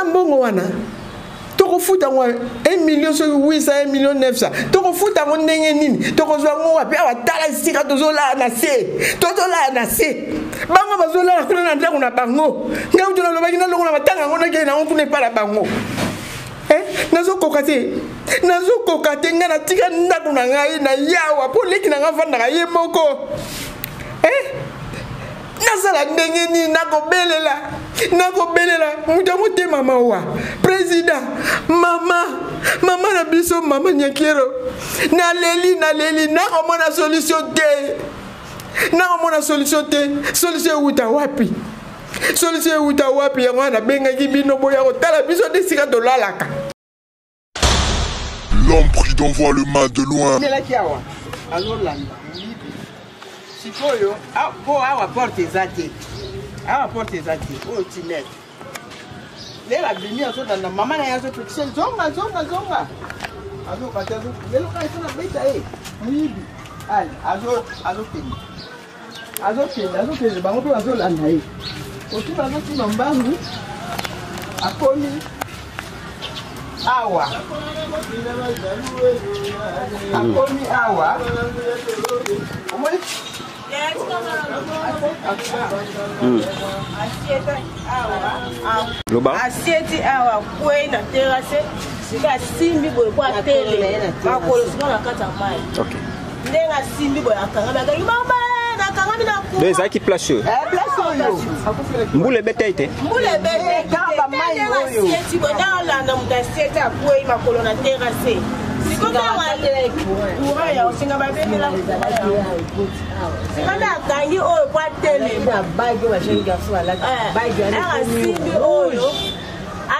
na mbongo wana tokofuta yango 1 million soki 800 1 million 900 tokofuta yango ndenge nini? Tokozwa yango wapi? Awa tala esika tozolala na se, tozolala na se, bango bazolala kuna na ndako na bango. Ngai kutu nalobaki nalongola matanga yango nakei nango kuna epai na bango. Eh, nazokoka te, nazokoka te. Ngai natika ndako na ngai na yawa mpo leki na ngai avandaka ye moko. Eh, nasala ndenge nini? Nakobelela, nakobelela moto ya motema mawa. Président, mama, mama na biso, mama Nyakiero, naleli, naleli, nakomona solution te, nakomona solution te. Solution ewuta wapi? Solution ewuta wapi? Yango wana nabengaki bino boya kotala biso nde esika tolalaka. L'homme prudent voit le mal de loin. Melaki awa azolanda moyibi sikoyo mpo awa porte eza te, awa porte eza te, oyo tinete lelo abimi azolanda mama na ye, azopekisa zonga, zonga, zonga, azokata lelo kaka esi nabeta ye moyibi. Ale azokende, azokende, azokende, bango mpe bazolanda ye, okima, azokima mbangu, akomi awa, akomi awa, omoni. Loba. Asieti awa, kwei na terrasse, sika asimbi boye po atele makolo sika na kati ya mai. Ndenge asimbi boye, akangami, akangi mama, nakangami na Donc ezalaki place oyo? Place oyo. Mbula ebeta te? Mbula ebeta. Kaka bamai oyo. Asieti boye, ndenge alanda moto asieti, akwei makolo na terrasse. Sikoyo courant ya osinga babengela, sika nde akangi oyo po atelema, asimbi oyo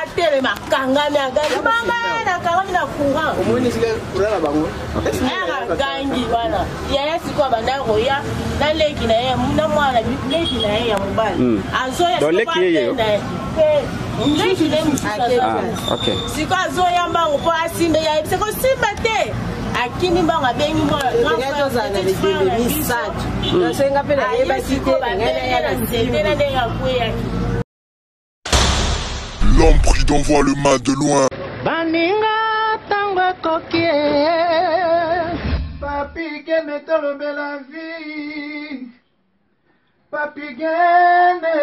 atelema, akangami, agangi mama, nakangami na courant. Omoni esika courant na bango. Agangi wana, yaya sikoyo abanda koya na leki na ye, na mwana leki na ye ya mobali azoya. Donc leki ye ye yo? Leki na ye mosusu aza. Ah, ok. Sikoyo azoya mbango mpo asimbe, yayebisa kosimba te, akimi mbango, abengi mwana grand frère, petit frère na biso. Nasenga mpe aye nayebaki te. sikoyo babenge na nzete na ndenge akweyaki. L'homme prudent voit le mal de loin. Baninga, ntango ekoki. Papi Gene, tolobela vie. Papi Gene,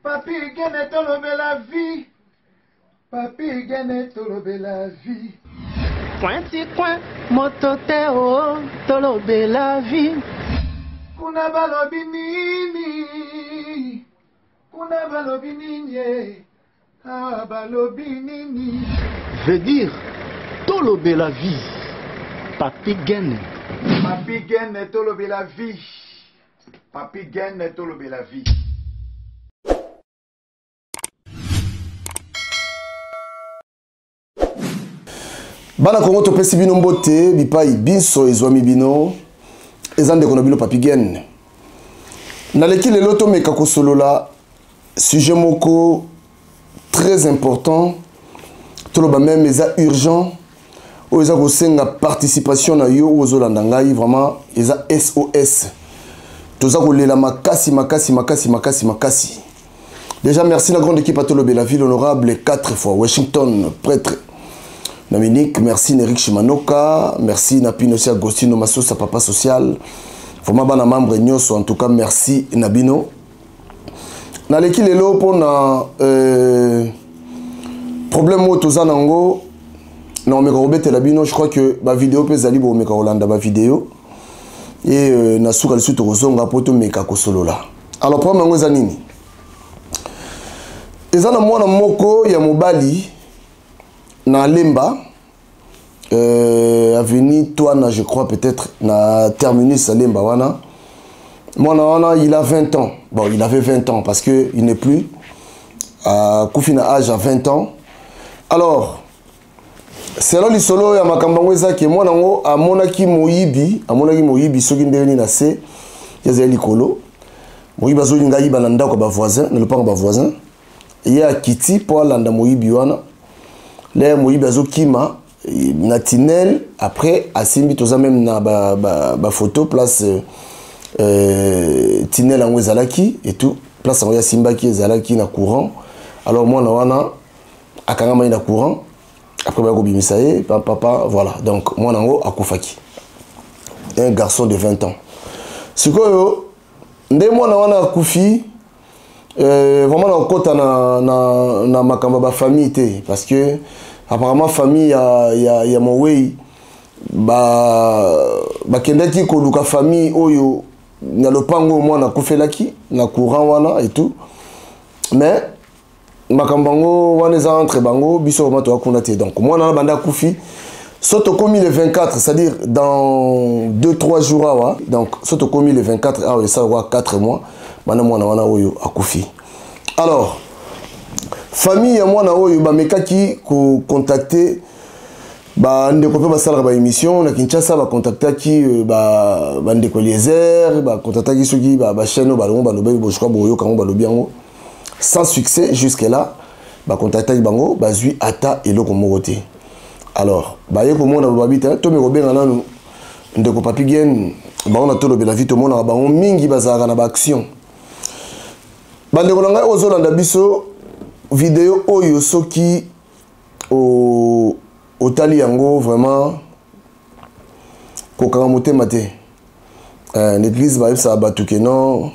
Papi Gene, tolobela vie. Papi Gene, tolobela vie. Coin ti coin, moto te o, tolobela vie. Kuna balobi nini? Kuna balobi nini? Eh? Ah, balobi nini? Veut dire tolobela vie, Papi Gene. Papi Gene, tolobela vie. Papi Gene, tolobela vie. Bana Kongo, topesi bino mbote bipai binso ezwami bino. Eza ndeko na bino Papi Gen. Naleki lelo tomeka kosolola sujet moko très important, toloba même eza urgent, oyo eza kosenga participation na yo oyo ozolanda ngai. Vraiment eza SOS, toza kolela makasi, makasi, makasi, makasi, makasi. Déjà merci la grande équipe à Tolobela Ville, honorable 4 fois Washington prêtre Dominique, merci Nerik Shimanoka, merci Napino aussi Agostino Masosa, papa social. Vraiment bana membre nyonso, en tout cas merci Nabino. Naleki lelo mpona problème oyo toza nango na omeka kobetela bino. Je crois que bavideo mpe ezali, boomeka kolanda bavideo e na suka lisusu tokozonga mpo tomeka kosolola. Alors problème yango eza nini? Eza na mwana moko ya mobali na Lemba, avenue Toana, je crois, peut-être na terminus Lemba wana. Mwana wana, il a 20 ans. Bon, il avait 20 ans parce que il n'est plus akufi na âge à 20 ans. Alors selon lisolo ya makambo yango, ezaki mwana yango amonaki moyibi, amonaki moyibi soki ndenge nini na se, ezali likolo, moyibi azolinga ayiba na ndako ya bavoisin, na lopango ya bavoisin. Ye akiti mpo alanda moyibi wana. Le moyibi azokima na tunnel, après asimbi, toza même na bafoto ba, ba place tunnel yango ezalaki et tout, place yango ye asimbaki ezalaki na courant. Alors mwana wana akangamaki na courant, après baya kobimisa ye papa, voilà. Donc mwana yango akufaki, un garçon de 20 ans. Sikoyo nde mwana wana akufi, vraiment nakokɔta na makambo ya bafamille te, parce que apparemment famille ya mowei bakendaki koluka famille oyo na lopango oyo mwana akufelaki na courant wana et tout. Mais makambo yango wana eza entre bango, biso vraiment toya kuna te. Donc mwana wana banda akufi, so tokomi le 24, c'est-à-dire dans 2 3 jours awa. Donc so tokomi le 24 awa, esala kwa 4 mois banda mwana wana oyo akufi. Alors famille ya mwana oyo bamekaki kocontacter bandeko mpe basalaka baémission na Kinshasa, bacontactaki bandeko Eliezer, bacontactaki soki bachaîne oyo balongo balobi, je crois boyoka yango, balobi yango, sans succès jusque là. Bacontactaki bango, bazwi ata eloko moko te. Alors baye komona, babi te, tomi kobenga nanu ndeko Papi Gen. Bango na Tolobela Vie, tomonaka bango mingi bazalaka na baaction. Bandeko na ngai oyo ozolanda biso, video oyo soki otali yango, vraiment kokanga motema te. Na église bayebisaka bato ke non,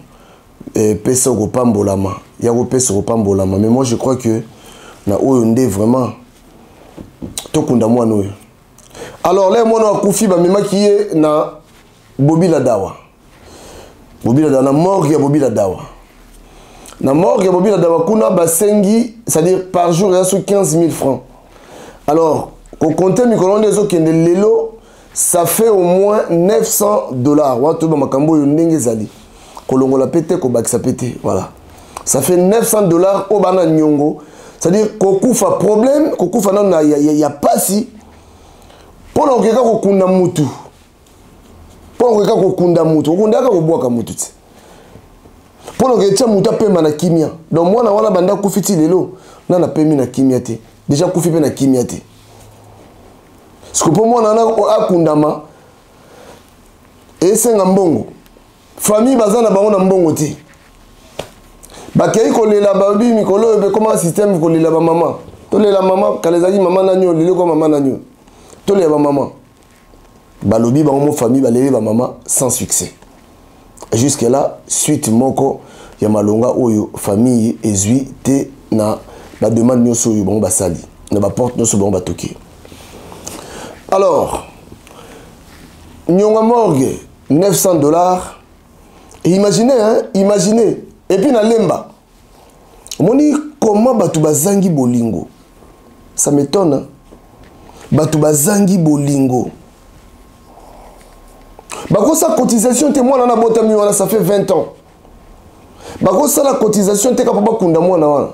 pesa okopambolama, ya kopesa okopambolama. Mais moi je crois que na oyo nde vraiment tokunda mwana oyo. Alors le mwana akufi, bamemaki ye na Bobila Dawa, Bobila Dawa, na morgue ya Bobila Dawa. Na morgue ya Bobila Dawa kuna basengi, c'est-à-dire par jour eza so 15 000 francs. Alors kocompter mikolo nde ezokende lelo, ça fait au moins 900 $. Wana toyeba makambo oyo ndenge ezali, kolongola pe te, kobakisa pe te. Voilà, ça fait 900 $ oyo bana niongo. C'est-à-dire kokufa problème, kokufa nano na ya pasi mpona kokeka kokunda mutu, mpona kokeka kokunda mutu, kokunda kaka kobwaka mutu te, mpona koketia mutu apema na kimia. Donc mwana wana banda akufi ti lelo nana apemi na kimia te, déjà akufi mpe na kimia te. Siko mpo mwana wana akundama esenga mbongo, famille baza na bango na mbongo te. Bakei kolela, babi mikolo oyo mpe koma système kolela bamama, tolela mama. Kala ezalaki mama nani oyo, lelo kwa mama nani oyo, tolela bamama. Balobi bango mo famille baleli bamama, sans succès jusque là. Suite moko ya malonga oyo famille ezwi te na bademande nyonso oyo bango basali, na baporte nyonso bango batoki. Alors nyonga morgue 900 $. Imaginez, hein, imaginez. Et puis na Lemba, omoni comment bato bazangi bolingo, ça m'étonne, hein? Bato bazangi bolingo, bakosala cotisation te. Mwana na botami wana, ça fait 20 ans, bakosala cotisation te kaka mpo bakunda mwana wana,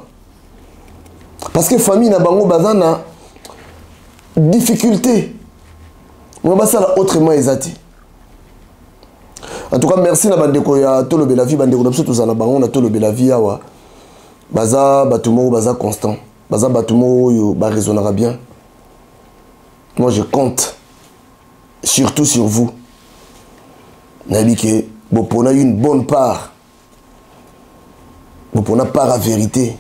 parce que famille na bango baza na difficulté mo basala autrement eza te. En tout cas merci na bandeko ya Tolobela Vie, bandeko na biso tozala na bango na Tolobela Vie awa. Baza bato moko baza constant, baza bato moko oyo baraisonnaka bien. Moi je compte surtout sur vous. Nayebi ke bopona une bonne part, bopona part ya vérité.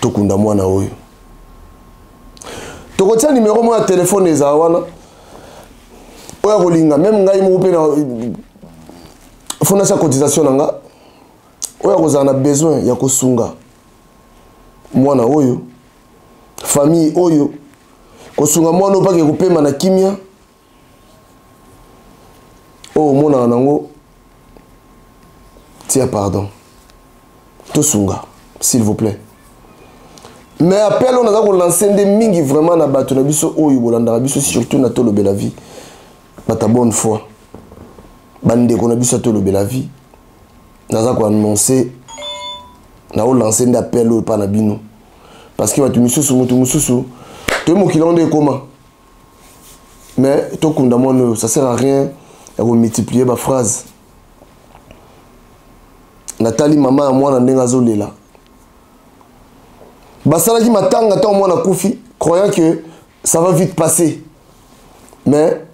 Tokunda mwana oyo, tokotia numero moko ya telefone ezala wana. Oyo akolinga, même ngai moko mpe na fondation ya cotisation na nga, oyo akozala na besoin ya kosunga mwana oyo, famille oyo, kosunga mwana oyo mpaka kopema na kimia oyo omonaka nango, tia pardon, tosunga s'il vous plaît. Mais appel oyo naza kolancer nde mingi vraiment na bato na biso oyo bolandaka biso, surtout na Tolobela Vie, bato ya bonne foi, bandeko na biso ya Tolobela Vie, naza koannoncer, naolancer nde appel oyo epa na bino, parce que bato misusu, moto mosusu toye mokili yango nde ekoma. Mais tokunda mwana oyo, ça sert à rien ya komultiplier baphrase. Natali mama ya mwana ndenge azolela. Basalaki matanga ntango mwana akufi, croyant que ça va vite passer, mais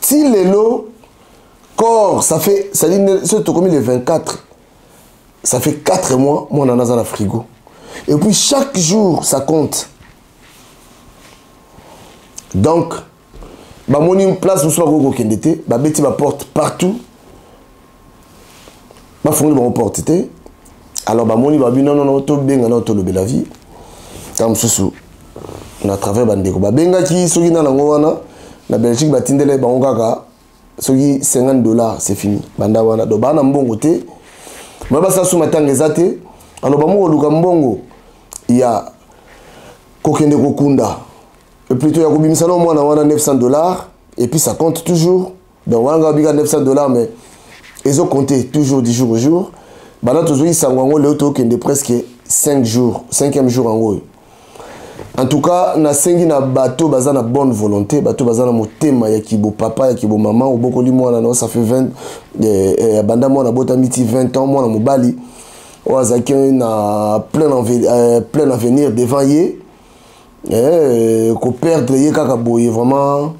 ti lelo corps, ça fait, ça dit, soki tokomi le 24. Ça fait 4 mois mwana wana aza na frigo. Et puis chaque jour ça compte. Donc bamoni place mosusu bakoki kokende te, babeti baporte partout, bafungoli bango porte te. Alors bamoni babi non non non, tobenga nao tolobela vie. Ntango mosusu na travers bandeko babengaki soki na nango wana na Belgique, batindela bango kaka soki 50 $, c'est fini. Banda wana donc baa na mbongo te, ma basala su matanga eza te. Alors bango koluka mbongo ya kokende kokunda, plutôt ya kobimisa na mwana wana 900 $. Et puis ça compte toujours. Donc wana nga babika 900 $, mais ezocompter toujours du jour au jour. Banda tozwi sango yango, leo tokende presque 5 jours, 5e jour yango oyo. En tout cas nasengi na bato baza na bonne volonté, bato baza na motema ya kibo papa, ya kibo mama, obokoli mwana na, ça fait 20 banda mwana abotami ti 20 ans, mwana mobali oyo azalaki na plein avenir devant ye, koperdre ye kaka boye vraiment,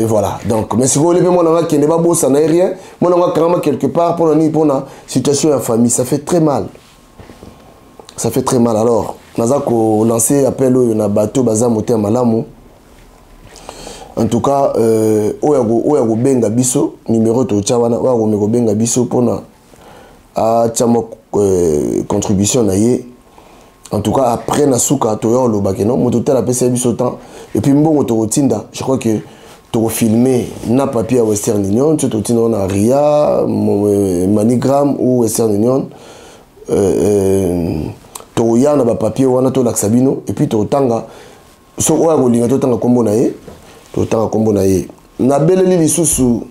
voilà. Donc mais sikoyo ole mpe mwana nga akende, babosana ye rien, mwana nga akangama quelque part mpona nini? Mpona situation ya famille. Ça fait très mal, ça fait très mal. Alors naza kolancer appel oyo na bato baza motema malamu. En tout cas oyo ya kobenga biso, numéro totya wana, oyo akomi kobenga biso mpona atya mwa contribution na ye. En tout cas après na suka toya olobaki no moto tala apesi ye biso temps et puis mbongo tokotinda. Je crois que tokofilme na papier ya Western Union ti totinda ngo na Ria, MoneyGram ou Western Union. Tokoya na bapapier wana, tolakisa bino et puis tokotanga. So oyo akolinga totanga nkombo na ye, totanga nkombo na ye. Nabeleli lisusu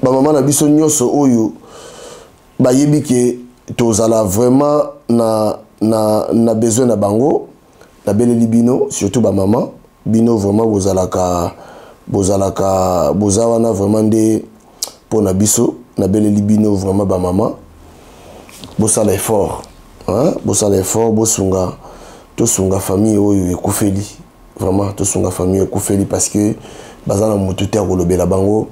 bamama na biso nyonso oyo bayebi ke tozala vraiment na besoin na bango. Nabeleli bino, surtout bamama, bino vraiment bozalaka boza wana vraiment nde mpo na biso. Nabeleli bino vraiment bamama, bosala effort, hein? Bosala effort, bosunga, tosunga famille oyo ekufeli. Vraiment tosunga famille ekufeli, parce que baza na motu te akolobela bango,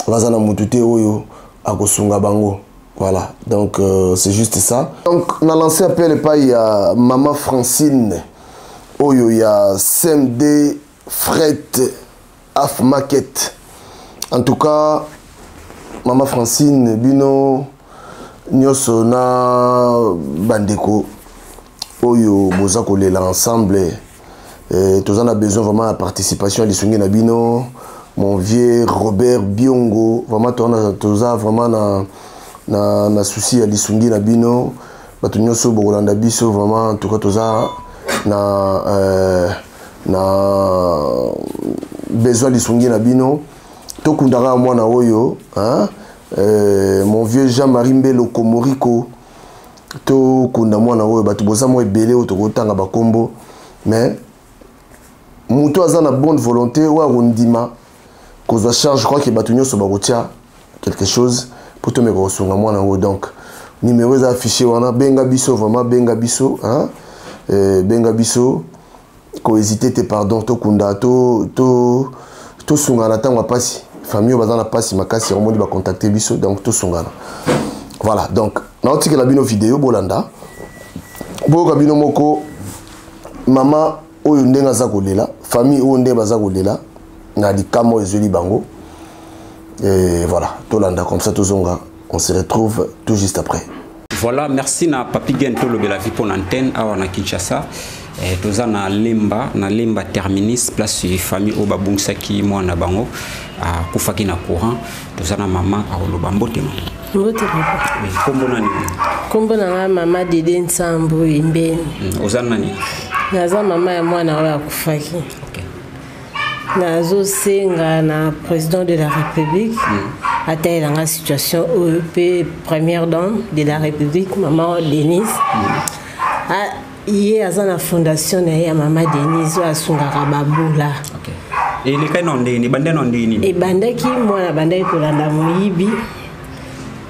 baza na motu te oyo akosunga bango. Voilà, donc c'est juste ça. Donc na lancé appel epai ya mama Francine oyo ya CMD Fret Af Market. En tout cas mama Francine, bino nyonso na bandeko oyo boza kolela ensemble, toza na besoin vraiment ya participation ya lisungi na bino. Mon vieux Robert Biongo, vraiment toza vraiment na souci ya lisungi na bino. Bato nyonso bokolanda biso, vraiment, en tout cas toza na besoin lisungi na bino. Tokundaka mwana oyo, hein? Mon vieux Jean-Marie Mbelo Komoriko, tokunda mwana oyo. Bato boza mwa ebele oyo tokotanga bakombo, mais moto aza na bonne volonté oyo akondima kozwa charge, je crois ke bato nyonso bakotia quelque chose mpo tomeka kosunga mwana yango. Donc numéro eza affiché wana, benga biso, vraiment benga biso, hein? Benga biso, kohésite te, pardon. Tokunda, tosungana ntango ya mpasi. Famille oyo baza na mpasi makasi, yango moni bacontacte biso. Donc tosungana, voilà. Donc naotikela bino video, bolanda, boyoka bino moko mama oyo ndenge aza kolela, famille oyo ndenge baza kolela na likama oyo ezweli bango. Et voilà, tolanda, comme ça tozonga, on se retrouve tout juste après. Voilà, merci na Papi Gen tolobela vie pour l'antenne awa na Kinshasa. Toza na Lemba, na Lemba terminus, place famille oyo babungisaki mwana bango akufaki na courant. Toza na mama akoloba. Mbote mama. Mbote papa. Kombo nani? Kombo na nga mama Dede Nsambo Imbeni. Oza nani? Naza mama ya mwana oyo akufaki. Nazosenga na président de la République atayelanga situation oyo, mpe première dame de la République, mama Denise. Ye aza na fondation na ye ya mama Denise oyo asungaka babula. Elekai na ndenge nini? Ebandai na ndenge nini? Ebandaki, mwana abandaki kolanda moyibi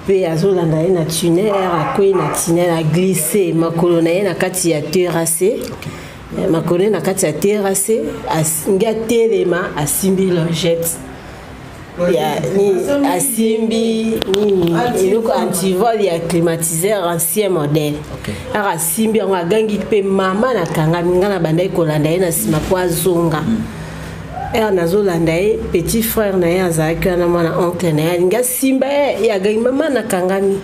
mpe azolanda ye na tunnel, akwei na tunnel, aglisse makolo na ye na kati ya terrasse. Makolo na kati ya terrasse, ngi atelema, asimbi lingette. Ya nini, asimbi nini, eloko antivol ya climatiseur ancien modèle. Aka asimbi yango, agangi mpe: "Mama, nakangami." Ngai nabandaki kolanda ye na nsima mpo azonga. Ere nazolanda ye, petit frère na ye azalaki wana, mwana oncle na ye, alingi asimba ye, ye agangi: "Mama, nakangami."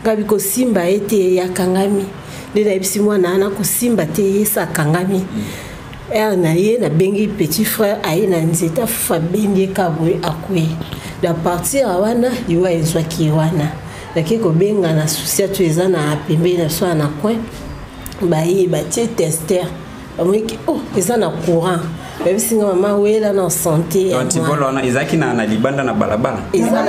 Ngabi kosimba ye te, ye akangami. Nde nayebisi mwana wana kosimba te, ye sa akangami. Ere na ye nabengi petit frère, aye na nzete afufa, abendi ye ka boye, akwei. Na partir ya wana, liwa ezwaki ye wana. Nake kobenga na susiatu eza na pembeni na biso na coin, baye batie tester, bamoniki: "Oh, eza na courant." Bayebisi nga: "Mama, wela na santé." Ya antivol wana ezalaki na libanda na balabala? Eza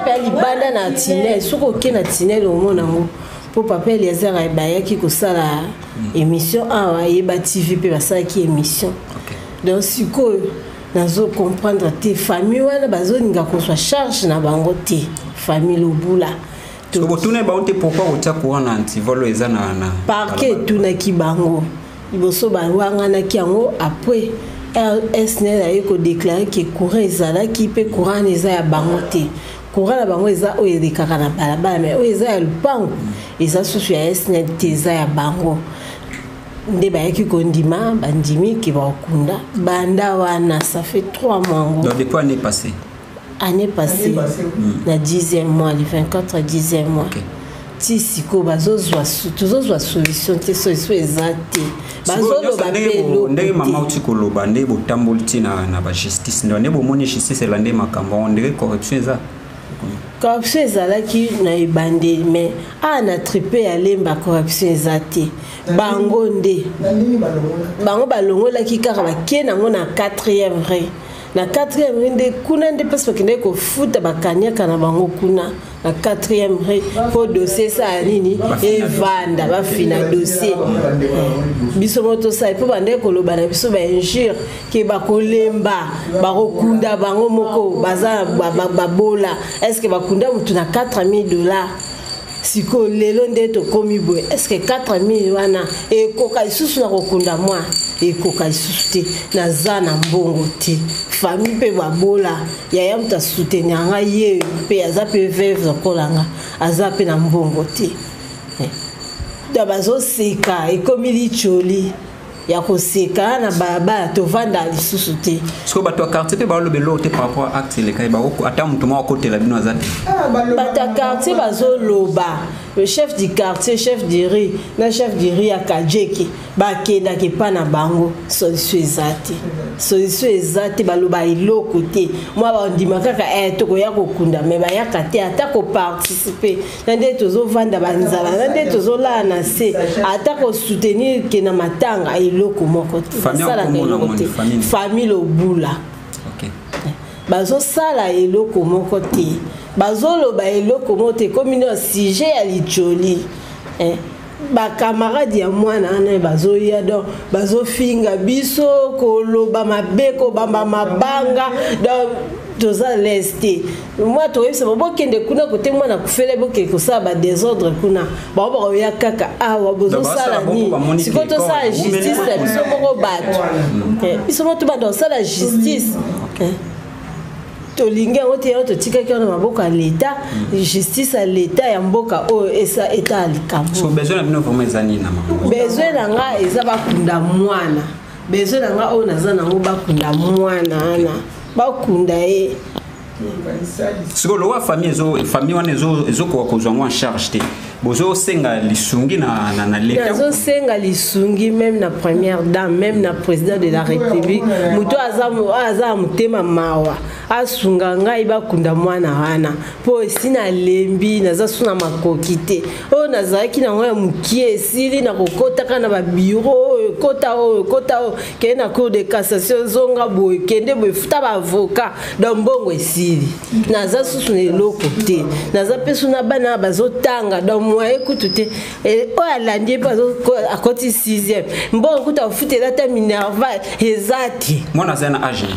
mpe ya libanda na tunnel. Soki oke na tunnel, omona yango, mpo papa Eliezer bayaki kosala émission awa, Yeba TV mpe basalaki émission. Donc sikoyo nazo comprendre te, famille wana bazolinga kozwa charge na bango te, famille Lobula. So botuna bango te pourquoi kotia courant na antivol oyo eza na Parquet etunaki bango liboso, bawanganaki yango. Après, SNEL aye kodéclarer ke courant ezalaki mpe courant wana eza ya bango te. Courant na bango eza oyo elekaka na balabala, mais oyo eza ya lupango eza susu ya SNEL te, eza ya bango. Nde bayaki kondima, bandimi ke bakokunda. Banda wana, ça fait 3 mois ngo. Donc depuis année passée? Année passée, na 10e mois, le 24 10e mois. Ti sikoyo bazozwa, tozozwa solution te, solution eza te. Bazoloba mpe ndenge mama uti koloba, nde botamboli ti na bajustice, nde bomoni justice elande makambo yango, ndenge corruption eza. Corruption ezalaki na ebandeli, mais awa na tripe ya Lemba corruption eza te. Bango nde bango balongolaki kaka, bakie nango na 4e rue. Na 4e rue nde kuna nde mpasi bakendaki kofuta bakaniaka na bango kuna na 4e rue, mpo dossier esala nini, evanda, bafina dossier. Biso mo tosala mpo bandeki koloba na biso bainjure ke bakolemba, bakokunda bango moko, baza babola. Est ce que bakunda motu na 4000 dollars? Sikoyo lelo nde tokomi boye, est ce que 4000 wana ekoka lisusu na kokunda mwa? Ekoka lisusu te. Naza na mbongo te, famille mpe babola. Yaya moto asoutenir ngai, ye mpe aza mpe veuve lokola nga, aza mpe na mbongo te. Da bazoseka, ekomi licoli ya koseka na balabala, tovanda lisusu te. Sikoyo bato ya quartier mpe baloba eloko te par rapport à acte elekai? Ata moto moko akotela bino aza te? Bato ya quartier bazoloba. Le chef du quartier, chef du rue na chef du rue ya Kajeke bakendaka epa na bango, solution eza te, solution eza te. Baloba eloko te. Mwa bandima kaka tokoya kokunda, mais bayaka te ata koparticiper na nde tozovanda banzala, na nde tozolala na se, ata kosoutenir ke na matanga, eloko moko te. Basalaka eloko te. Famille Lobula bazosala eloko moko te, bazoloba eloko moko te. Ekomi na sujet ya licoli. Bakamarade ya mwana wana bazoya, donc bazofinga biso, koloba mabe, kobamba mabanga. Donc toza lese te. Mwa toyebisa bo bokende kuna kote mwana kufele, bokende kosala badésordre kuna, bango bakoya kaka awa. Bozosala nini sikoyo? Tosala justice na biso moko, bato biso moko tobanda kosala justice. Tolingi yango te. Yango totikaki wana maboko ya leta, justice ya leta ya mboka oyo esa eta ya likambo. So besoin na bino vraiment eza nini na mama? Besoin na nga eza bakunda mwana. Besoin na nga oyo naza nango, bakunda mwana wana, bakunda ye. Sikoyo lowa famille ezo famille wana ezokoka kozwa yango en charge te, bozosenga lisungi na leta? Nazosenga lisungi même na première dame, même na président de la République. Moto aza na motema mawa asunga ngai, bakunda mwana wana, mpo esi nalembi, naza su na makoki te. Oyo nazalaki nango ya mokie esili na kokotaka na babiro oyo, ekota oyo, ekota oyo, kende na Cour de cassation, zonga boye, kende boye, futa baavocat. Donc mbongo esili, naza susu na eloko te. Naza mpe su na bana bazotanga, donc moyen kutu te. Oyo alandi ye mpe akoti 6e, mbongo kutu afutela ata minerval eza te. Mwana aza na age?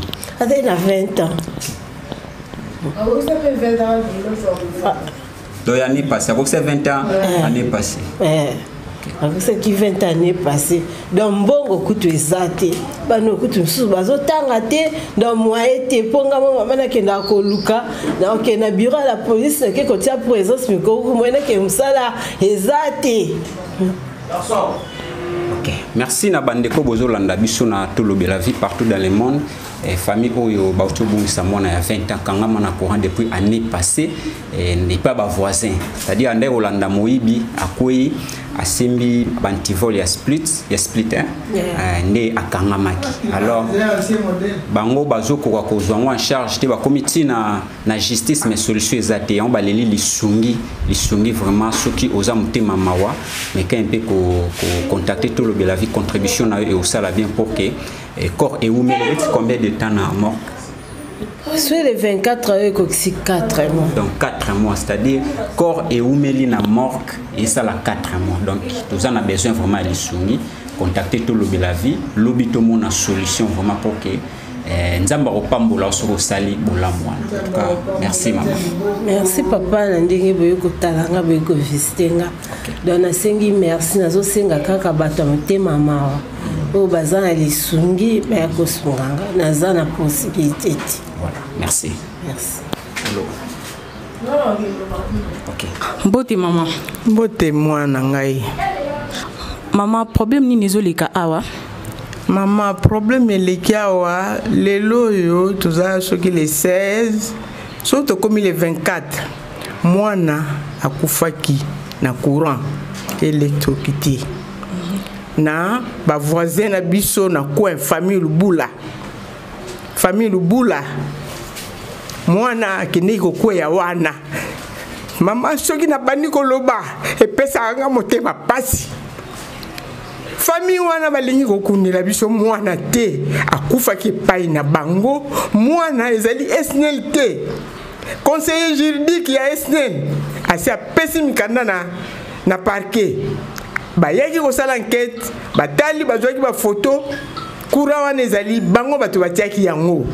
Azali na 20 ans. Donc année passée akokisa 20 ans, année passée. Eh. Akokisaki 20 année passé, donc mbongo kutu eza te, bana kutu mosusu bazotanga te, donc moyen te. Mpo nga mo mama nakendaka koluka, nakokende na bureau ya la police, nake kotia présence mikoko, moyen nakende mosala eza te. Ok, merci na bandeko bozolanda biso na Tolobela Vie partout dans le monde. Eh, famille oyo bauti obungisa mwana ya 20 ans kangama na courant depuis année passée, eh, epa bavoisin, c'est-à-dire andai kolanda moyibi akwei, asimbi bantivol ya split, ya split, hein? Yeah. Eh, nde akangamaki. Alors bango bazokoka kozwa yango en charge te, bakomi ntina na justice, mais solution eza te. Yango baleli lisungi, lisungi vraiment. Soki oza motema mawa, meka mpe kocontacte Tolobela Vie, contribution na yo eosala bien pour que corps ewumeli eti combien de temps na morgue? Sur le 24 oyo ekokisi 4 mois. Donc 4 mois, c'est-à-dire corps ewumeli na morgue esala 4 mois. Donc toza na besoin vraiment ya lisungi. Contacter Tolobela Vie, lobi tomona solution vraiment pour que Nzambe akopambola soki osali bolamu wana. En tout cas, merci mama. Merci papa na ndenge boye kotala nga, boye kovisite nga. Donc nasengi merci, nazosenga kaka bato ya motema mawa oyo baza na lisungi baya kosunga nga, naza na possibilité te. Voilà, merci. Merci. Hello. Ok. Mbote mama. Mbote mwana ngai. Mama, problème nini ezoleka awa? Mama, problème eleki awa lelo oyo, toza soki le 16, soki tokomi le 24, mwana akufaki na courant électrocuté na bavoisin na biso na coin, famille Lubula. Famille Lubula, mwana akendeki kokweya wana. Mama, soki nabandi koloba epesaka nga motema pasi. Famille wana balingi kokundela biso mwana te, akufaki epai na bango. Mwana ezali SNEL te. Conseiller juridique ya SNEL asi apesi mikanda na parquet, bayaki kosala enquête, batali, bazwaki bafoto, courant wana ezali bango bato batiaki yango.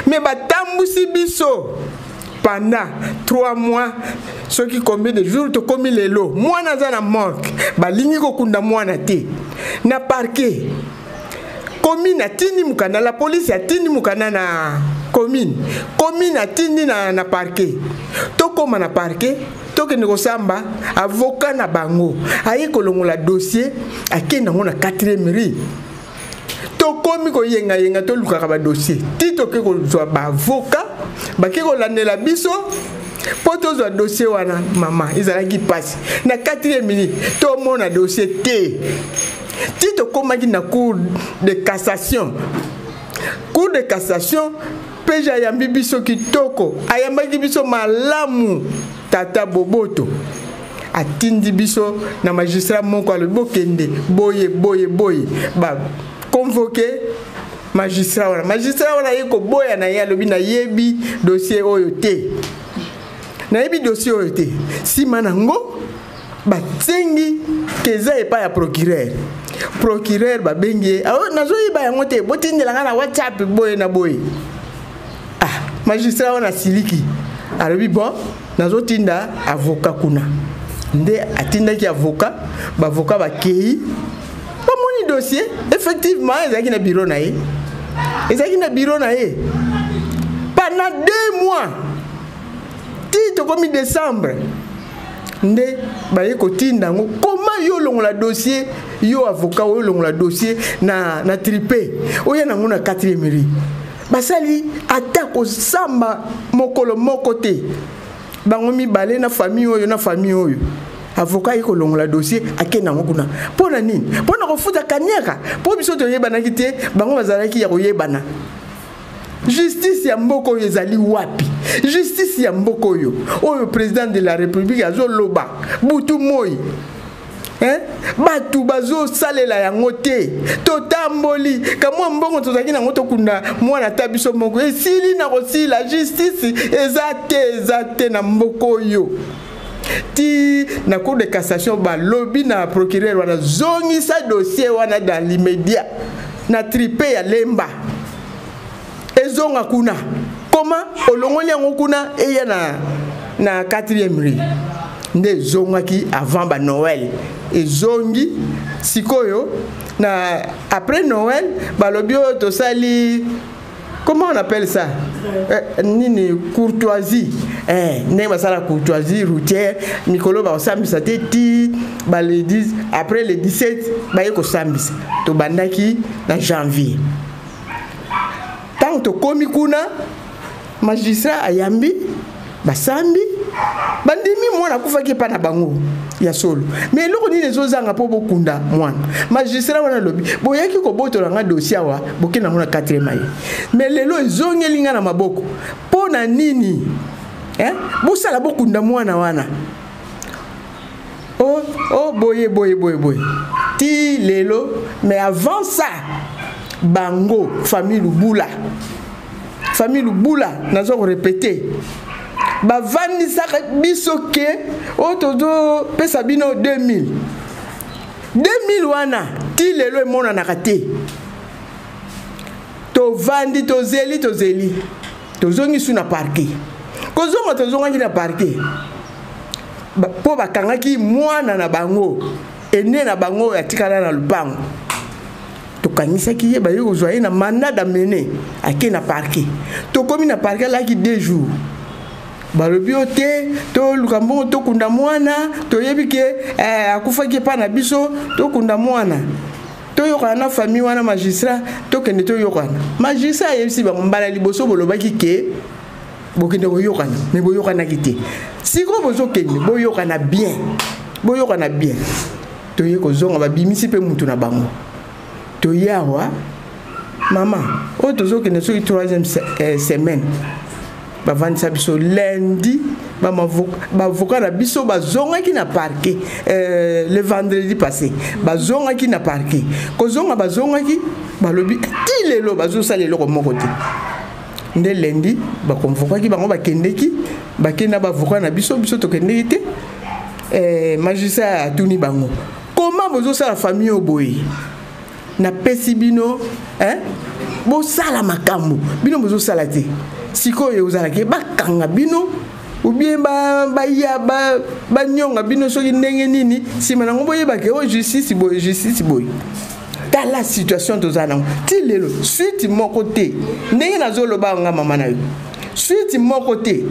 Me batambusi biso pendant 3 mois, soki combien de jours, tokomi lelo, mwana aza na morgue, balingi kokunda mwana te. Na parquet, commune atindi mokanda, la police atindi mokanda na commune, commune atindi na parquet. Tokóma na parquet, tokende kosamba, avocat na bango aye kolongola dossier, akende yango na 4e rue. Tokomi koyengayenga, tolukaka badossier ti toke kozwa baavocat, bake kolandela biso mpo tozwa dossier wana. Mama, ezalaki mpasi. Na 4e minute tomona dossier te, ti tokomaki na cour de cassation. Cour de cassation, PG ayambi biso kitoko, ayambaki biso malamu. Tata Boboto atindi biso na magistrat moko, alobi bokende boye boye boye. Baconvoke magistrat wana. Magistrat wana aye koboya na ye, alobi nayebi dossier oyo te, nayebi dossier oyo te. Nsima nango basengi ke eza epai ya procureur. Procureur babengi ye, nazoyeba yango te, botindela nga na WhatsApp boye na boye. Ah, magistrat wana asiliki, alobi bon, nazotinda avocat kuna. Nde atindaki avocat, baavocat bakei, bamoni dossier, effectivement ezalaki na bureau na ye, ezalaki na bureau na ye pendant 2 mois, ti tokomi décembre nde baye kotinda yango. Koma yo olongola dossier, yo avocat oyo olongola dossier na tripe, oya nango na 4e rue, basali ata kosamba mokolo moko te, bango mibale, na famille oyo na famille oyo. Avocat aye kolongola dossier, akende yango kuna. Mpo na nini? Mpo na kofuta kaniaka, mpo biso toyebanaki te, bango bazalaki ya koyebana. Justice ya mboka oyo ezali wapi? Justice ya mboka oyo, oyo président de la République azoloba butu moi, hein? Bato bazosalela yango te. Totamboli kamwa mbongo tozalaki nango, tokunda mwana ata biso moko, esili na kosila. Justice eza te, eza te na mboka oyo. Ti na cour de cassation, balobi na procureur wana: zongisa dossier wana dans l'immédiat na tripe ya Lemba, ezonga kuna. Koma olongoli yango kuna, eya na 4e rue. Nde ezongaki avant ba Noël. Ezongi sikoyo na après Noël balobi oyo tosali, comment on appelle ça, nini, courtoisie, ndenge basala courtoisie routière, mikolo bakosambisa te ti ba le 10, après le 17 baye kosambisa. Tobandaki na janvier. Ntango tokomi kuna, magistrat ayambi basambi, bandimi mwana akufaki epa na bango ya solo. Mais eloko nini ezozanga mpo bokunda mwana? Magistrat wana alobi: boyaki kobotola nga dossier awa, bokende yango na 4 aye, mais lelo ezongeli nga na maboko, mpo na nini, eh? Bosala bokunda mwana wana. Oh, oh, boye boye boye boye ti lelo. Mais avant ça, bango famille Lubula, famille Lubula, naza korépéter, bavandisaka biso ke oyo tozopesa bino 2000 2000 wana, ti lelo emonanaka te. Tovandi, tozeli, tozeli, tozongi su na parquet. Kozonga, tozongaki na parquet mpo bakangaki mwana na bango, ene na bango oyo atikala na lupango. Tokangisaki ye, baye kozwa ye na mandat d'amener, ake na parquet. Tokomi na parquet, alaki 2 jours. Balobi yo te, toluka mbongo tokunda mwana, toyebi ke akufaki epai na biso, tokunda mwana, toyokana na famille wana. Magistrat, tokende toyokana. Magistrat ayebisi bango: mbala liboso bolobaki ke bokende koyokana, mais boyokanaki te. Sikoyo bozokende, boyokana bien, boyokana bien. Toye kozonga, babimisi mpe mutu na bango. Toye awa, mama, oyo tozokende soki troisième semaine. Bavandisa biso lundi, baavocat na biso bazongaki na parquet le vendredi passé. Bazongaki na parquet, kozonga bazongaki, balobi ti lelo bazosala eloko moko te. Nde lundi baconvoquaki bango, bakendeki, bakende na baavocat na biso, biso tokendeki te. Magistrat atuni bango: comment bozosala famille oyo boye? Napesi bino, hein? Bosala makambo, bino bozosala te. Sikoyo ozalaki bakanga bino ou bien baya banyonga bino soki ndenge nini, nsima nango boyebake oyo justice boye, justice boye. Tala situation toza nango ti lelo, suite moko te. Ndenge nazoloba nga mama na yo, suite moko te,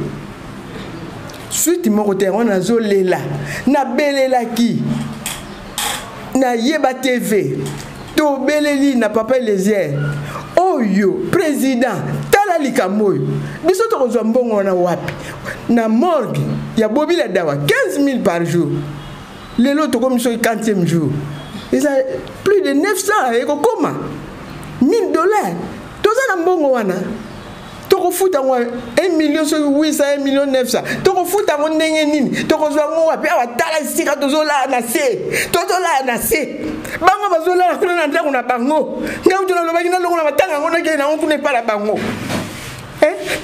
suite moko te. Yango nazolela, nabelelaki, nayeba TV, tobeleli na papa Elezier oyo président. Tala likambo oyo, biso tokozwa mbongo wana wapi? Na morgue ya Bobila Dawa, 15 000 par jour. Lelo tokomi soki 40e jour, eza plus de 900, ekokoma 1000 dollars. Toza na mbongo wana? Tokofuta yango 1 million soki 800, 1 million 900, tokofuta yango ndenge nini? Tokozwa yango wapi? Awa tala esika tozolala na se, tozolala na se, bango bazolala kuna na ndako na bango. Ngai kutu nalobaki nalongola matanga yango, nakei nango kuna epai na bango.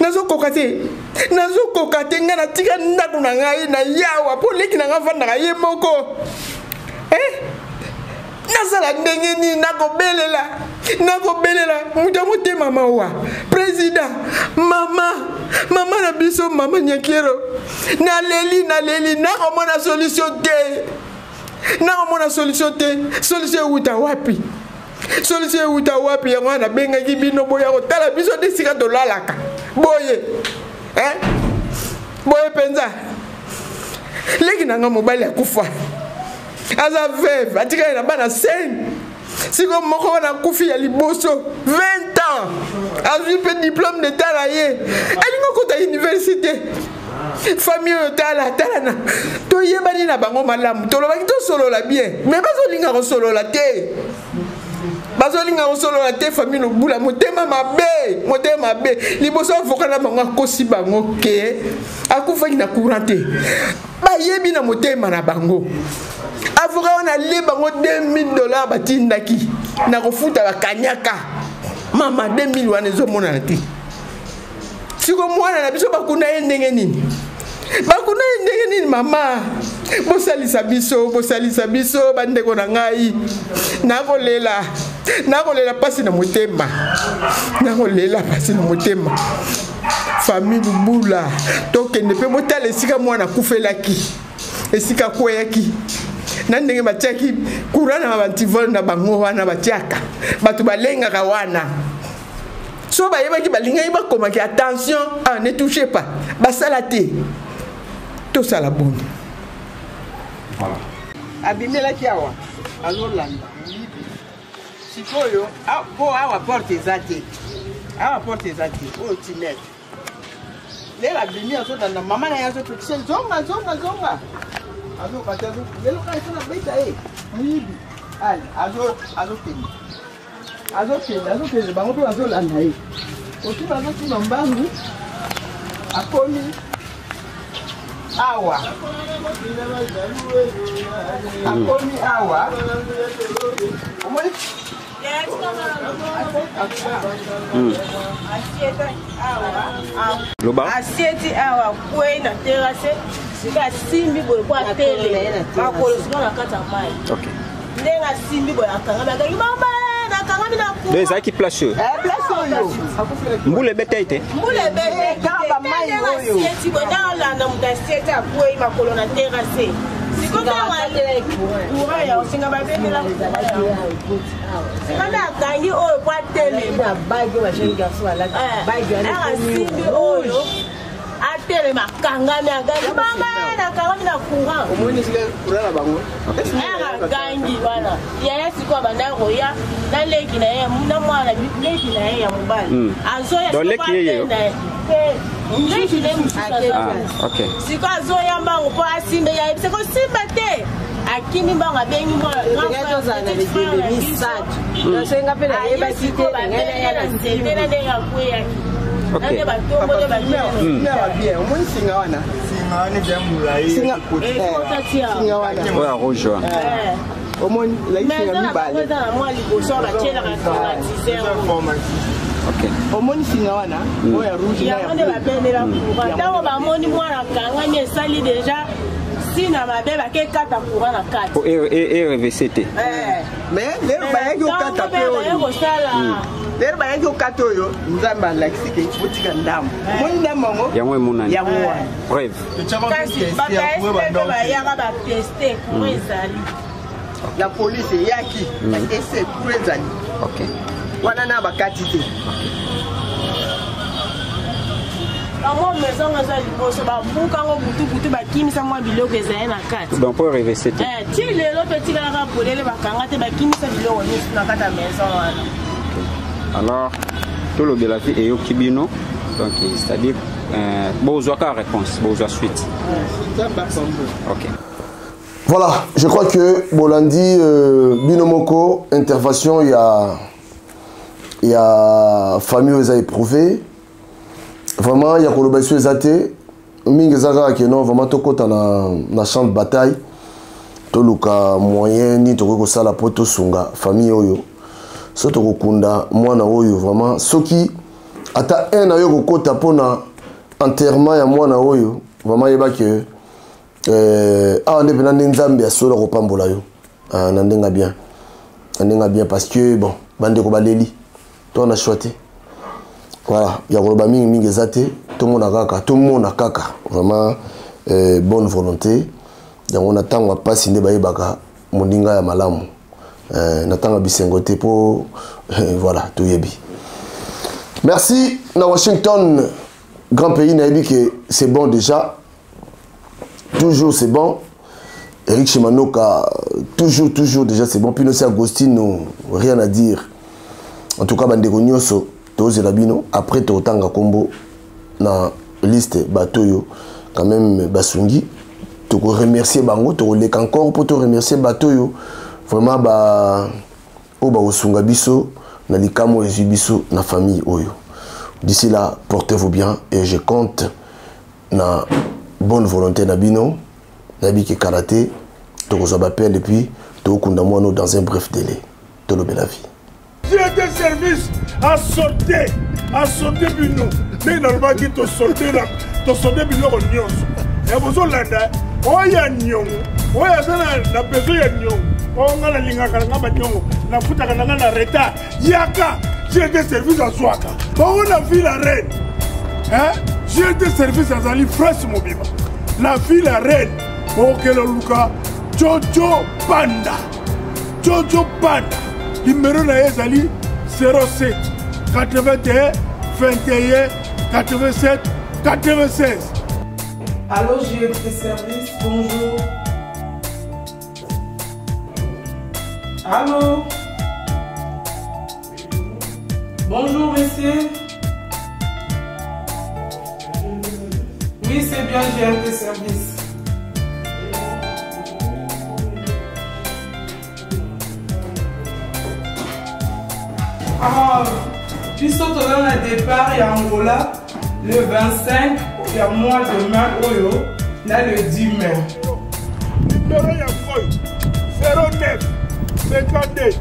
Nazokoka te, nazokoka te. Ngai natika ndako na ngai na yawa mpo leki na ngai avandaka ye moko. Nasala ndenge nini? Nakobelela, nakobelela moto ya motema mawa, président, mama, mama na biso, mama Nyakero. Naleli, naleli, nakomona solution te, nakomona solution te. Solution ewuta wapi? Solution ewuta wapi? Yango wana nabengaki bino, boya kotala biso nde esika tolalaka boye, eh? Boye mpenza, leki na nga mobali akufa, aza veuve, atikali na bana 5. Sikoyo moko wana akufi ya liboso, 20 ans, azwi mpe diplôme d'état na ye, alingi okota université. Famille oyo, tala, tala na toyebani na bango malamu, tolobaki tosolola bien, mais bazolinga kosolola te, bazolinga kosolola te. Famille Lobula, motema mabe, motema mabe. Liboso avocat na bango akosi bango ke akufaki na courant te. Bayebi na motema na bango, avocat wana alie bango 2000 dollars batindaki na kofuta bakanyaka. Mama, 2000 wana ezomonana te. Siko mwana na biso bakunda ye ndenge nini? Bakunda ye ndenge nini? Mama, bosalisa biso, bosalisa biso, bandeko na ngai. Nakolela, nakolela mpasi na motema, nakolela mpasi na motema. Famille Lubula, tokende mpe botala esika mwana akufelaki. Esika akweyaki na ndenge batiaki courant na bantivole na bango wana, batiaka bato balengaka wana. So bayebaki, balingaki bakomaki attention, ah, ne touchez pas, basala te. Tosala boni? Voilà. Abimelaki awa, azolanda moyibi. Sikoyo mpo awa porte eza te, awa porte eza te, oyo tunnel. Lelo abimi, azolanda mama na ye, azopekisa: zonga, zonga, zonga. Azokata, lelo kaka esa nabeta ye moyibi. Ale azokende, azokende, azokende, bango mpe bazolanda ye. Okima, azokima mbangu, akomi awa, akomi awa, omoni. Loba. Asieti awa, kwei na terrasse, sika asimbi boye po atele makolo, sika na kati ya mai. Ndenge asimbi boye, akangami, akangi mama, nakangami na Donc ezalaki place oyo? Place oyo. Mbula ebeta te? Mbula ebete. Kaka bamai oyo. Asieti boye, ndenge alanda moto, asieti, akwei makolo na terrasse. Sikoyo courant ya osinga babetela, sika nde akangi oyo po atelema, asimbi oyo atelema, akangami, agangi: mama, nakangami na courant. Omoni esika courant na bango. Agangi wana. Yaya sikoyo abanda koya na leki na ye, na mwana leki na ye ya mobali azoya. Donc leki ye ye? Leki na ye mosusu azoya. Sikoyo azoya mbango mpo asimbe, yayebisa kosimba te, akimi mbango, abengi mwana tozala na bibembe misato, nasenga mpe nayebaki te. Ngai na nzete na ndenge akweyaki na nde batombole. Bien, omoni singa wana? Singa wana eza molai. Singa wana. Oyo ya rouge wana? Omoni, ezali singa mibale. Eza na mwa liboso batielaka climatiseur. Omoni singa wana, oyo ya rouge na ya Yango nde babendela courant. Ntango bamoni mwana akangami, esali deja ntina mabe, bakekata courant na kati. Po erevese te. Mais lelo bayaki kokata mpe oyo. Kosala. Lelo bayaki kokata oyo, Nzambe alakisi ke botika ndambo. Omoni ndambo yango? Yango emonani. Yango wana. Bref. Kasi bakaespe bayaka bateste, courant ezali. La police eyaki, bateste, courant ezali. Wana na bakati te. Bamwa maison eza liboso, babuka yango butu butu, bakimisa mwa biloko ezali na kati. Donc po erevese te. Ti lelo mpe tikalaka polele, bakanga te, bakimisa biloko nyonso na kati ya maison wana. Alors tolobela vi eyoki bino, donc c'est à dire bozwaka réponse, bozwa suite. Ok. Voilà, je crois que Bolandi bino moko intervention ya famille oyo eza éprouvé vraiment ya koloba biso eza te mingi, eza kaka ke non, vraiment tokɔta na champ de bataille, toluka moyen nini tokoki kosala mpo tosunga famille oyo. So tokokunda mwana oyo, vraiment soki ata un na yo kokɔta mpona enterrement ya mwana oyo, vraiment yeba ke awa nde mpena nde Nzambe asolo akopambola yo na ndenge bien, na ndenge bien, parce que bon, bandeko baleli to na choix te. Voilà, ya koloba mingi mingi eza te. Tomona kaka, tomona kaka vraiment bonne volonté yango. Na ntango ya mpasi nde bayebaka moninga ya malamu, na ntango ya bisengo te mpo voilà, toyebi. Merci na Washington, grand pays, nayebi ke c'est bon déjà, toujours c'est bon. Eric Chimanoka, toujours, toujours déjà c'est bon. Puis aussi Agostino, rien à dire. En tout cas, bandeko nyonso, tozela bino. Après totanga kombo na liste bato yo quand même basungi, toko remercier bango, tokoleka encore pour to remercier bato yo vraiment ba oyo bakosunga biso na likambo ezwi biso na famille oyo. D'ici là, portez-vous bien et je compte na bonne volonté na bino. Nayebi ke kala te tokozwa bapele et puis tokokunda mwana dans un bref délai. Tolobela vie. Directeur service asote, asote bino ndenge nalobaki, tosote biloko nyonso ya bozolanda. Oyo ya niongo, oyo aza na besoin ya niongo, oyo nga nalingaka na nga baniongo, nafutaka na nga na retard, yaka, directeur service azwaka bango na ville ya reine. Directeur service azali France mobimba na ville ya reine. Bokokende luka Jojo Panda. Jojo Panda. Numéro na ye ezali 07 81 21 87 96. Allô, GFT Service, bonjour. Allô Bonjour, monsieur. Oui, c'est bien GRT Service. Ah, biso toza na départ ya Angola le 25 ya mois de mai oyo na le 10 mai. Numéro ya oyo 09 52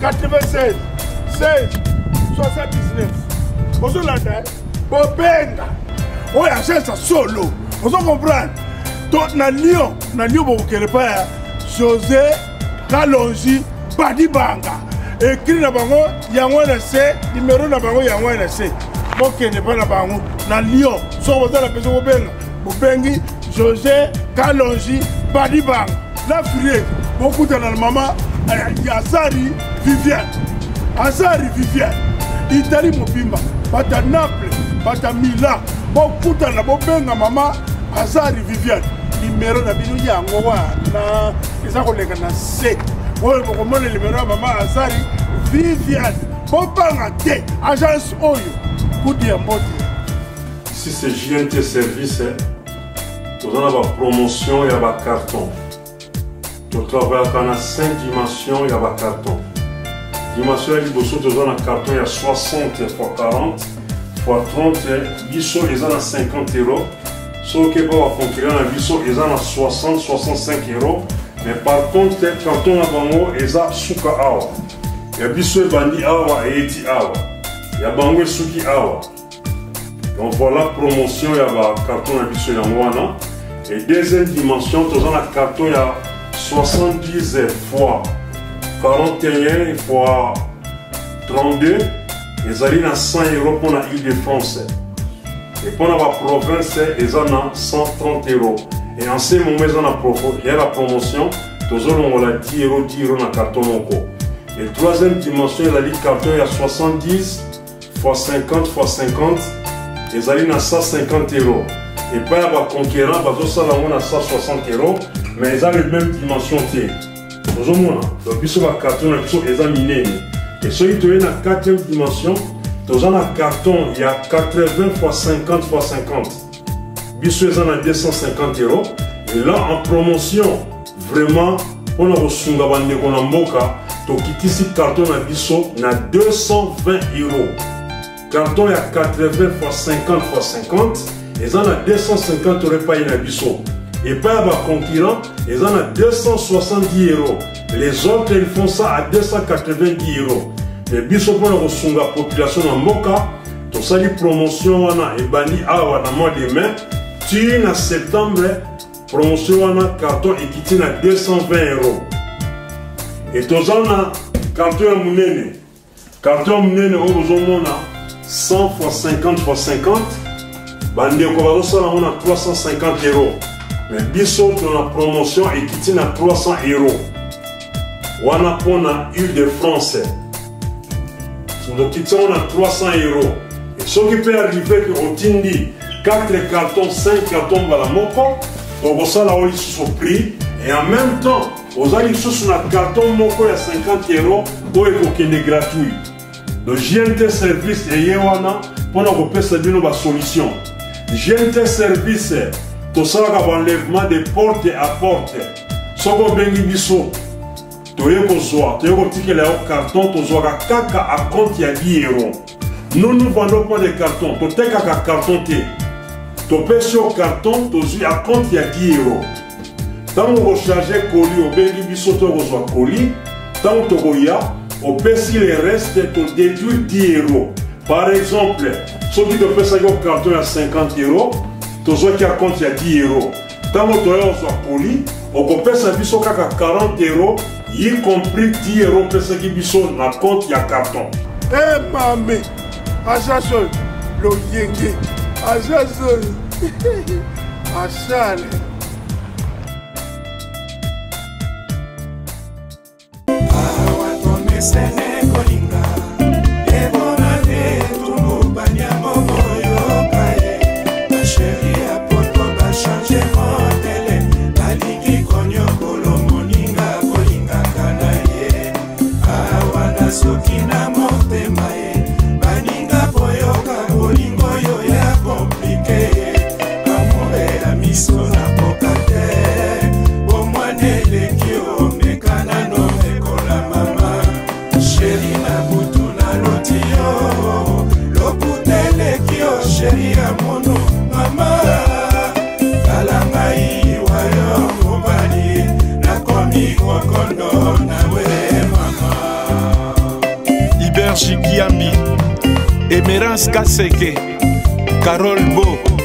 96 16 79 ozolanda eh? bobenga oyo agence ya solo ozo comprendre to na lyon na lyon bokokende pa ya josé kalonji badibanga ekri na bango yango na se nimero na bango yango na se bokende mpa na bango na lyon soki boza na besoin bobenga bobengi josé kalonji badibanga na frie bokutana na mama eh, azari viviane azari viviane italie mobimba bata naples bata milan bokutana bobenga mama azari viviane nimero na bino yango wana eza koleka na se oyo bokomona nimero ya mama azari viviane bobanga te agence oyo kudu ya mbote. Si c'est JNT Service, toza na bapromotion ya bacarton. Totravayaka na 5 dimension ya bacarton. Dimension ya liboso, toza na carton ya 60 x 40 x 30. Biso eza na 50 euro. Soki mpo baconcurrent na biso eza na 60 65 euro, mais par contre carton na bango eza suka awa. Ya biso ebandi awa, eyeti awa, ya bango esuki awa. Donc voilà promotion ya bacarton na biso yango wana. Et deuxième dimension, toza na carton ya 70 fois 41 fois 32, ezali na 100 euro mpona Ile de France, et mpona baprovince eza na 130 euro. Et en ce moment eza na ya la promotion, tozolongola 10 euro 10 euro na carton moko. Et troisième dimension ezali carton ya 70 fois 50 fois 50, ezali na 150 euro. Epai ya baconquérant bazosala yango na 160 euro, mais eza le même dimension te, ozomona. Donc biso bacarton na biso eza minene. Et soki toye na quatrième dimension, toza na carton ya 80 fois 50 fois 50, biso eza na 250 euro. Et là en promotion vraiment mpona kosunga bandeko na mboka, tokitisi carton na biso na 220 euro. Carton ya 80 fois 50 fois 50 eza na 250 euro epai na biso. Epai ya baconcurrent eza na 270 euros. Les autres, ils font ça à 290 euros, mais biso mpona kosunga population na mboka, tosali promotion wana ebandi awa na mois de mai ti na septembre. Promotion wana, carton ekiti na 220 euros. E toza na carton ya monene. Carton ya monene oyo bozomona, 100 fois 50 fois 50, bandeko bazosala yango na 350 euros, mais biso tona promotion ekiti na 300 euros wana mpona Ile de France. Tokiti yango na 300 euros. Soki mpe arrive ke otindi 4 carton, 5 carton mbala moko, tokosala oyo lisusu prix, et en même temps oza lisusu na carton moko ya 50 euro oyo ekokende gratuit. Donc GNT Service eye wana mpona kopesa bino basolution. GNT Service tosalaka baenlèvement de porte à porte. Soki obengi biso, toye kozwa, toye kotikela yo carton, tozwaka kaka a compte ya 10 euro. Nous, nous vendons pas de carton, totekaka carton te. Topesi yo carton, tozwi a compte ya 10 euro. Ntango okocharge colis, obengi biso, to okozwa colis. Ntango tokoya, opesi le reste, todéduire 10 euro. Par exemple, soki topesaki yo carton ya 50 euro, tozwaki a compte ya 10 euro, ntango toya kozwa colis, okopesa biso kaka 40 euro, y compris 10 euro opesaki biso na compte ya carton. E mame, agence oyo loyenge, agence oyo asale. Tomesene kolinga ebona te etumbu baniango boyoka ye. Basheri ya poto bachange modele, balingi konyokolo moninga kolingaka na ye. Awa nasoki na motema ye, baninga boyoka bolingo oyo ya komplike ye. Amore ya miso nakoka te, bomwana eleki omeka nano mekola mama. Sheri na butu naloti yo, lokuta eleki yo sheri ya mono mama. Tala ngai wayo mobali, nakomi kokondo nawe mama. Iberge Kiambi, Emerance Kaseke, Carole Bo.